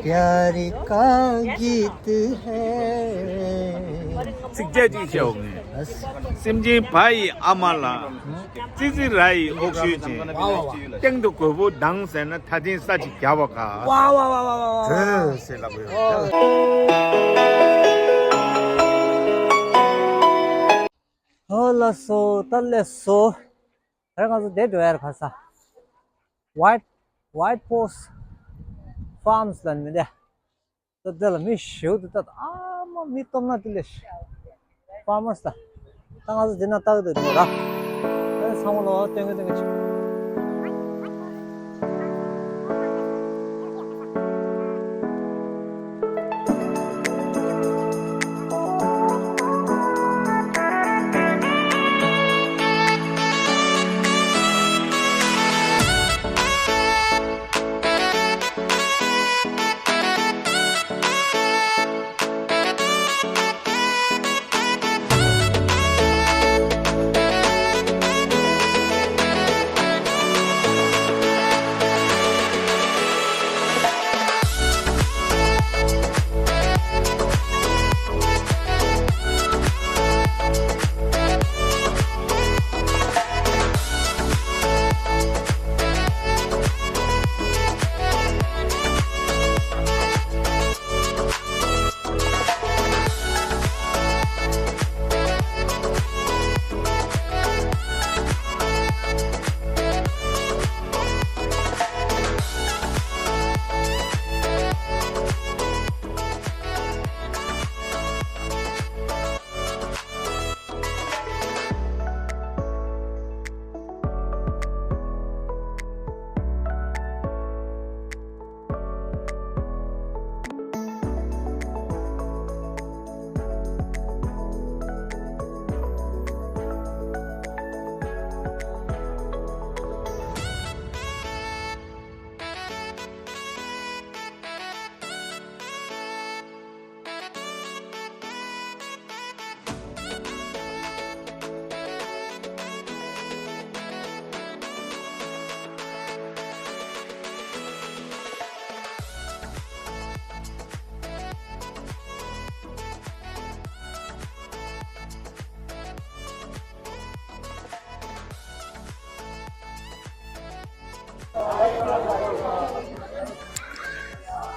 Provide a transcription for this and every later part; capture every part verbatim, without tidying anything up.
प्यार का गीत है। ཚིག་བརྒྱད་ཅིག་བཤད་འོང་ངས། སེམས་ཅན་བ་ཡི་ཨ་མ་ལ། ཙི་ཙི་ར་ཡི་ཨོག་ཤུལ་ཅན། སྟེང་དུ་རྒོད་པོ་ལྡང་ཟེར་ན་ད་ཐེངས་ས་ཅིག་རྒྱབ་པ་ག་བྲོས་ཟེར་ལབ་ཡོད། ཨོ་ལགས་སོ། ད་ལགས་སོ། ད་ང་ཚོ་དེ་འགྲོ་ཡ་རེད། ཕ་ས། White White Post Farms ལ་མི་འདི། ད་དེ་ལ་མི་ཞེ་པོ་འདུག་ད་ཨ་མ་མི་སྟོབས་ན་དེ་ལས་ཕར་མར་ས། ད་ང་ཚོ་འདི་ན་ལྟ་གི་འདུག་ར། ཨ་ཚང་མ་ལོ་སྟོན་གི་སྟོན་གི་ཆུ།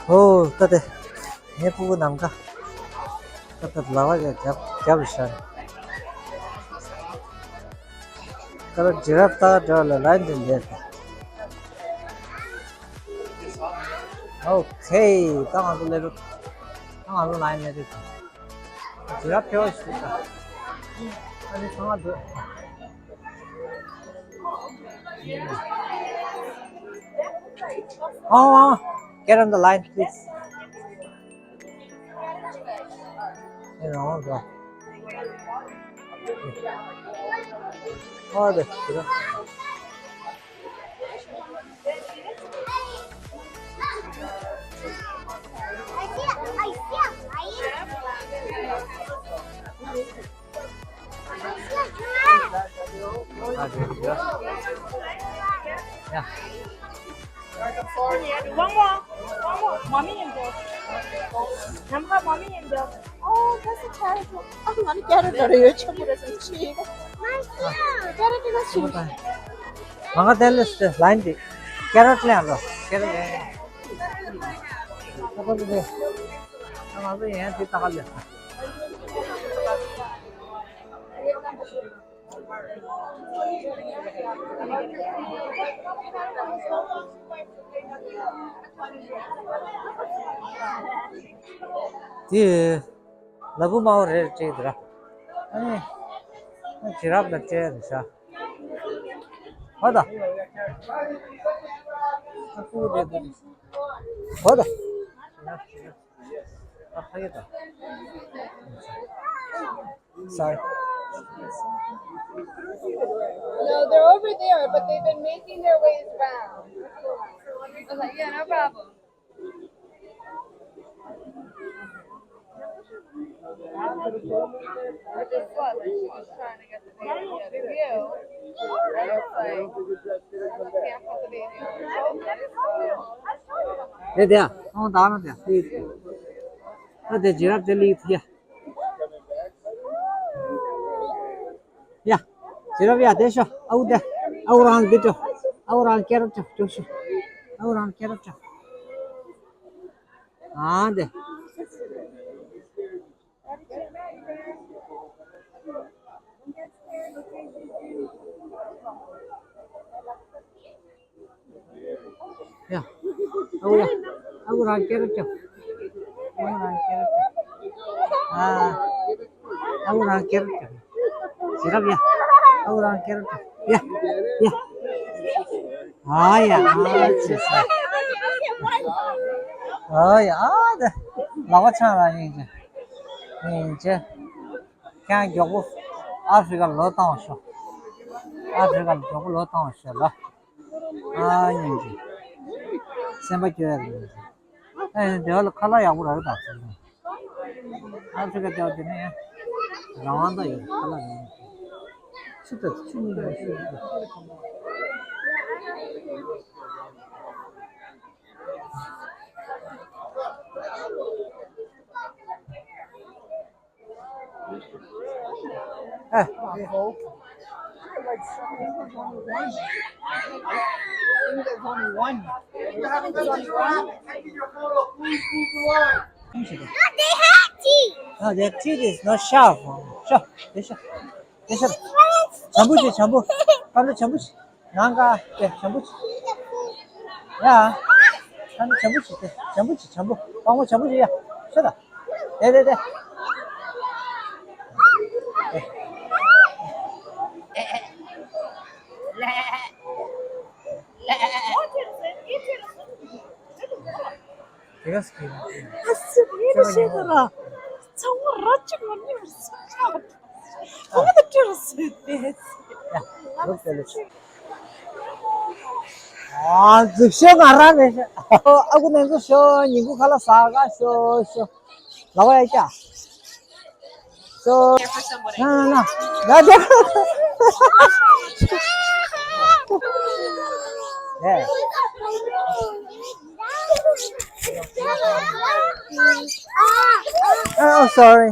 ཨོ་ད་དེ། ངའི་ཕྲུ་གུ་ནམ་མཁའ། ད་ལྟ་ལག་པ་རྒྱབ་རྒྱབ་རུ་བཞག་ད་ལྟ་ཇི་རབ་ལྟ་འདྲ་ལ་ལན་དེ་འདས་ཏེ། ཨོ་ཁེ། ད་ང་ཚོ་སླེབས་རུ། ད་ང་ཚོ་ལན་སླེབས་རུ། ཇི་རབ་ཕེ་བ་ཞིག་ད། ཨ་ནི་ཚང་མ་འདུག Oh, oh, get on the line, please. You know, go. Oh, the, yeah. One more. One more. Mommy and dad. Number mommy and dad. Oh, that's a carrot. Oh, mommy carrot. Carrot. Carrot. Carrot. Manga tell us the line. Carrot le alo. Carrot. Apa tu? Apa tu ya? Kita kali. དེ་ལ་བུ་མའོ་རེད་ཅེས་དེ་ར། ཨ་ནི་ཇི་རབ་ལ་ཅེས་རེད་ཤག་ཧོ་ད། ཨ་ཁུ་རེད་དེ། ཧོ་ད། ཨ་ཁ་ཡོད་ད། Sorry. No, they're over there, but they've been making their ways around. I was like, yeah, no problem. Which is what, like, she was trying to get the baby out of you. དེ་དེ་ཨ་ཨང་དག་ན་དེ་ཨ་དེ་ཨ་དེ་ཇི་རབ་དེ་ལི་ཐི་ཡ། ཡ། ཇི་རབ་ཡ་དེ་ཤོ། ཨའུ་དེ། ཨའུ་རང་དེ་ཅོ། ཨའུ་རང་ཀེ་རབ་ཅོ་ཅོ་ཤོ། ཨའུ་རང་ཀེ་རབ་ཅོ། ཨ་དེ། ཡ། ཨའུ་ཡ། ཨའུ་རང་ཀེ་རབ་ཅོ། ཨའུ་རང་ཀེ་རབ་ཅོ། ཨ། ཨའུ་རང་ཀེ་རབ་ཅོ། ཇི་རབ་ཡ། ཨའུ་རང་ཀེ་རབ་ཅོ། ཡ། ཡ། ཨ་ཡ། ཨ་ཅེ་ས། ཨ་ཡ། ཨ་དེ། ལག་པ་འཆང་ར་ཡིན་ཅེ། ཡིན་ཅེ། ཁྱེད་མགྱོགས་པོ་ཨ་ཧྥི་རི་ཀ་ལོག་བཏང་བ་ཤོག་ཨ་ཧྥི་རི་ཀ་ལ་མགྱོགས་པོ་ལོག་བཏང་བ་ཤོག་ལ། ཨ་ཡིན་གྱི། སེམས་པ་སྐྱོ་ཡ་རེད། ཨ་ཡིན་དེ་བ་ལ་ཁ་ལག་ཡག་པོ་རག་གི་དང་། ཨ་ཧྥི་རི་ཀ་ལྟ་བ་དེ་ནས་ཡང་རང་དབང་དང་ཡོད་ཁ་ལག་ཡོད། ཆུ་དང་ཆུ་མི་ཡོང་ཤོད། Eh. There's only one. There's only one. They have teeth. No, their teeth is not sharp. Sure. They sharp. They sharp. Shampoo, shampoo. Come to shampoo. ནང་ག་དེ་བྱམས་པོ་ཆེ། ཡ། ཨ་ནི་བྱམས་པོ་ཆེ་དེ་བྱམས་པོ་ཆེ་བྱམས་པོ་དཔང་པོ་བྱམས་པོ་ཆེ་ཡ། ཤོད་ད། དེ་དེ་དེ། དེ་ག་སྐྱིད། ཨ་སི་མི་རེ་ཤེས་ད་ར། ཚང་མ་ར་ཅིག་མ་ཉེ་བར་སོང་ཚར། ཨོ་ད་ཅི་ར་སི་དེ། ཨ་འཛུགས་ཤོག་ང་རང་ནས་ཤོག་ཨ་ཁུ་ནས་འཛུགས་ཤོག་ཉིན་གུང་ཁ་ལག་ཟ་ག་ཤོག་ཤོག་ལ་བ་ཡ་ཀྱ། So, no, no, no. That, that, yeah. Oh, sorry.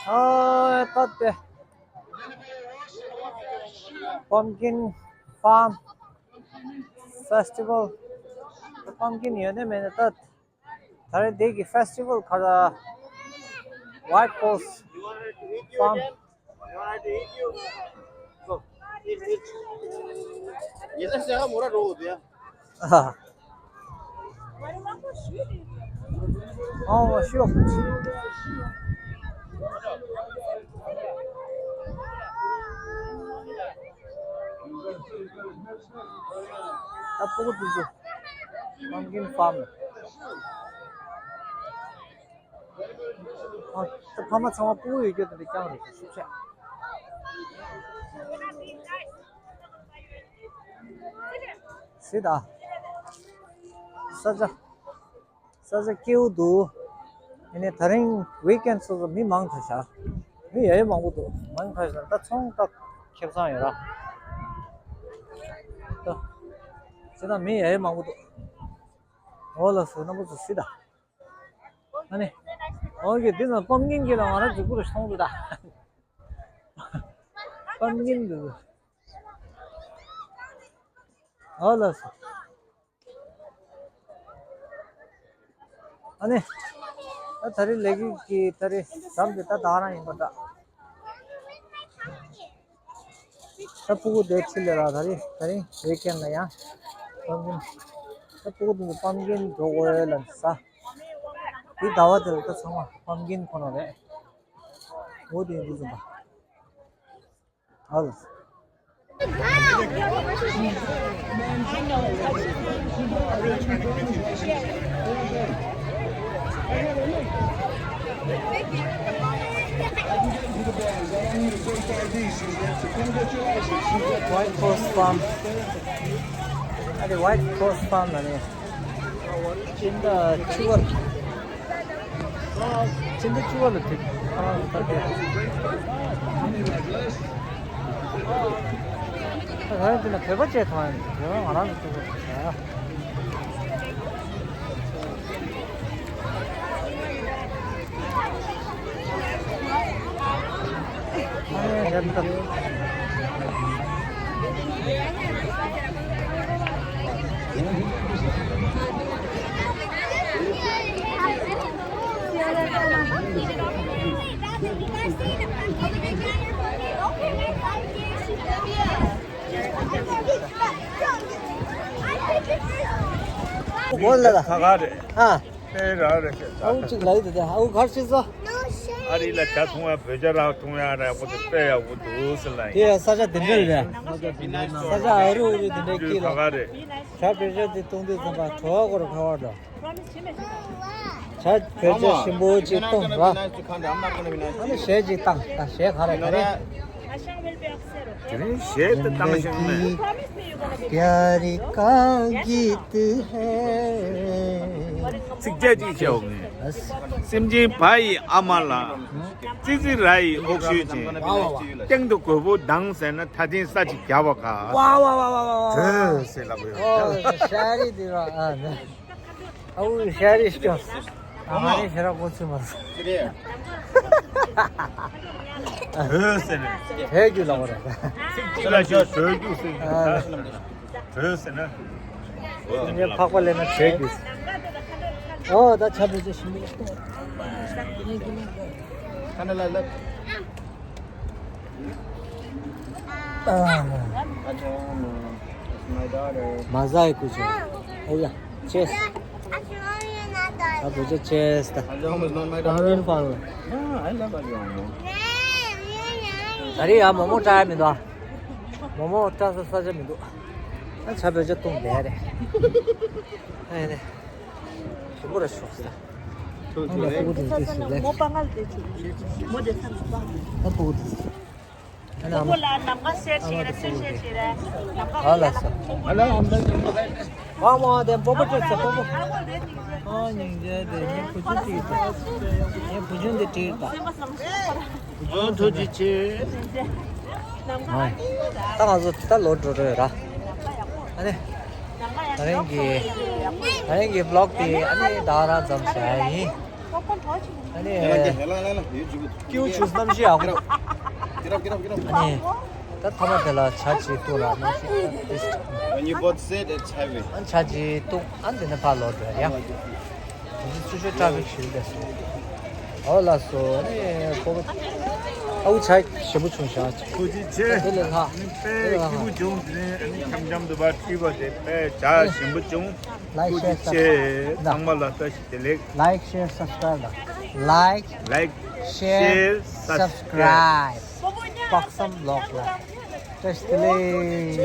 Oh, I thought the pumpkin farm festival. The pumpkin, you know, man, I thought. ད་རེས་འདི་གི་ཕེ་སི་ཊི་ཝལ་ག་རེ། White Coast Farm. ཨོ་ཤུ། ད་ཕྲུ་གུ་དེ་ཚོ་pumpkin farm། ཨ། ད་ཕ་མ་ཚང་མ་ཕྲུ་གུ་ཡོད་རྒྱུ་དེ་འདྲ་རྐྱང་རེད་ཤུགས་ཆེ། སྲིད་ད། ས་ཆ། ས་ཆ་སྐྱིད་པོ་འདུག་ཨ་ནི་ད་རིང་ཝིག་ཨེན་སོ་སོ་མི་མང་དྲགས་ཤག་མི་ཡ་ཡོ་མང་པོ་འདུག་མང་དྲགས་ཤག་ད་ཚོང་ད་ཁེ་བཟང་ཡོད་ར། ད། སྲིད་ད་མི་ཡ་ཡོ་མང་པོ་འདུག་འོ་ལགས་སོ་རྣམ་པ་ཚོ་སྲིད་ད། ཨ་ནི། འོ་གི་འདི་ན་པམ་ཀིན་གྱི་ལ་ང་རང་གཟུགས་པོ་རུ་མཐོང་འདུག་ད། པམ་ཀིན་འདུག་འོ་ལགས་སོ། ཨ་ནི། ད་ད་རེས་ལས་འགུལ་གྱི་ད་རེས་ཟམ་དེ་ད་ད་རང་ཡིན་པ་འདྲ། ད་ཕྲུ་གུ་དེ་ཁྲིད་ལས་ར་ད་རེས་ད་རིང་ཝིག་ཨེན་ལ་ཡང་པམ་ཀིན། ད་ཕྲུ་གུ་དེ་ཚོ་པམ་ཀིན་འགྲོ་དགོས་ལབ་ས། དེ་ཟླ་བ་དེ་ལ་ད་ཚང་མ་པམ་ཀིན་ཁོ་ན་རེད། འོ་དེ་འདུག་ཟིན་པ། ཨ་ལ། White Coast Farm. ཨ་ནི་White Coast Farm ལ་ནི། ཅིན་ད་ཆུ་བར། ཕྱི་ཟླ་བཅུ་པ་ལ་ཐེབས། ཨ་ད་ལྟ་ད་ཡང་དེ་ན་བོད་པ་བཅས་མཐོང་ཡང་བོད་པ་ང་རང་ལ་གཏུག་པ་བྱ། ཨ་ཡ་ཡ་ད། ཁ་ཁ་རེད། ཨ། ཨེ་ར་རེད་ཤག་ཨའུ་གཅིག་ལ་ཡི་དེ་ཨའུ་གར་ཤི་སོ། ཨ་རི་ལ་ཇ་འཐུང་ཡ་བོད་ཇ་རག་འཐུང་ཡ་ར་ཡག་པོ་འདུག་དཔེ་ཡག་པོ་འདུག་ཟེར་ལ་ཡིན། དེ་ཡ་ས་ཆ་དེ་འདྲ་རེད། ས་ཆ་ཨ་རུ་ཨུ་རུ་དེ་འདྲ་སྐྱིད་ལ། ཁ་ཁ་རེད། ཇ་བོད་ཇ་དེ་བཏུང་དུས་ཙམ་པ་བྲོ་བ་སྐོར་ཁ་བར་འགྲོ། ཇ་བོད་ཇ་ཞིམ་པོ་ཅིག་བཏུང་ར། ཨ་ནི་གཞས་ཅིག་བཏང་། ད་གཞས་ག་རེ་ག་རེ། དེ་རིང་གཞས་དེ་བཏང་ཤོག་ནས། प्यारी का गीत है। ཚིག་བཅད་ཅིག་བྱའོ་ངས། སེམས་ཅན་བ་ཡི་ཨ་མ་ལ། ཙི་ཙི་ར་ཡི་ཨོག་ཞོད་ཅན། སྟེང་དུ་རྒོད་པོ་ལྡང་ཟེར་ན། ཐ་ཐེངས་ས་ཅིག་རྒྱབ་པ་ག་ཝ་ཝ་ཝ་ཝ་ཝ། བྲོས་ཟེར་ལབ་ཡོད། ཨོ་ཤ་རི་དེ་ར་ཨ་ནི། ཨའུ་ཤ་རི་སྐྱོ། ཨ་མ་ནི་ཤ་ར་གོ་ཚུལ་མ་རེད། བྲོས་ཟེར་ནས། བྲོས་རྒྱུ་ལ་བ་རེད། ཚིག་གཅིག་ལ་ཞོ་བྲོས་རྒྱུ་ཟེར་ནས། བྲོས་ཟེར་ན། ངས་ཕག་པ་ལེན་ན་བྲོས་རྒྱུ། ཨོ་ད་ཆ་བོད་ཇ་ཞིམ་པོ། ཁ་ན་ལ་ལ། Ajahoma, it's my daughter. Mazai kujo. Oh yeah. Cheers. Abuja cheers. Ajahoma is not my daughter. Korean power. Yeah, I love Ajahoma. Ari ya momo try mi do. Momo ta sa sa mi do. Na cha be ja tong de re. Ai ne. Shimura shoksa. ཐུགས་རྗེ་ཆེ། ད་ཕོ་གོ་དེ། ཨ་ནི་ཨ་མ། ཨ་ལ་ས། ཨ་ལ་ཨ་མ་དེ་པོ་པོ་ཏྲེ་ས་པོ་པོ། ཨ་སྙིང་རྗེ་དེ་ངའི་བུ་ཆུང་གཅིག་ད། ངའི་བུ་ཆུང་དེ་བྲིས་ད། བུ་ཆུང་ཐུགས་རྗེ་ཆེ། ད་ང་ཚོ་ད་ལོ་འགྲོ་འགྲོ་ཡོད་ར། ཨ་ནི། ད་རིང་གི། ད་རིང་གི་བི་ལོག་དེ་ཨ་ནི་ད་རང་ཙམ་བྱ་ཡ་ཡིན། ཨ་ནི། ཀྱིའུ་ཆུ་གནམ་གཤིས་ཡག་པོ། ཨ་ནི། ད་ཐ་མ་དེ་ལ་ཇ་ཅིག་བཏུང་ར་གནམ་གཤིས་ད་ཏིས། When you both sit, it's heavy. ཨ་ཇ་ཅིག་བཏུང་ཨ་འདི་ནས་ཕར་ལོག་འགྲོ་ཡ། འདི་སུ་ཤོ་ཊ་ཕིག་ཞིག་རེད་སོ། ཨོ་ལགས་སོ། ཨ་ནི་ཁོ་ཨའུ་ཇ་ཞིམ་པོ་བྱུང་ཤག་ཐུགས་རྗེ་ཆེ། དེ་ལས་ལྷག་ཨ་ནི་དཔེ་སྐྱིད་པོ་བྱུང་། དེ་ནས་ཨ་ནི་འཆམ་འཆམ་དུ་བ་ཁྲིད་པ་དེ་དཔེ་ཇ་ཞིམ་པོ་བྱུང་། Like, share, subscribe. ཐུགས་རྗེ་ཆེ། ཚང་མ་ལ་བཀྲ་ཤིས་བདེ་ལེགས། Like, share, subscribe. Like, like, share, share, subscribe. Subscribe. Poksam vlog la. Just delay.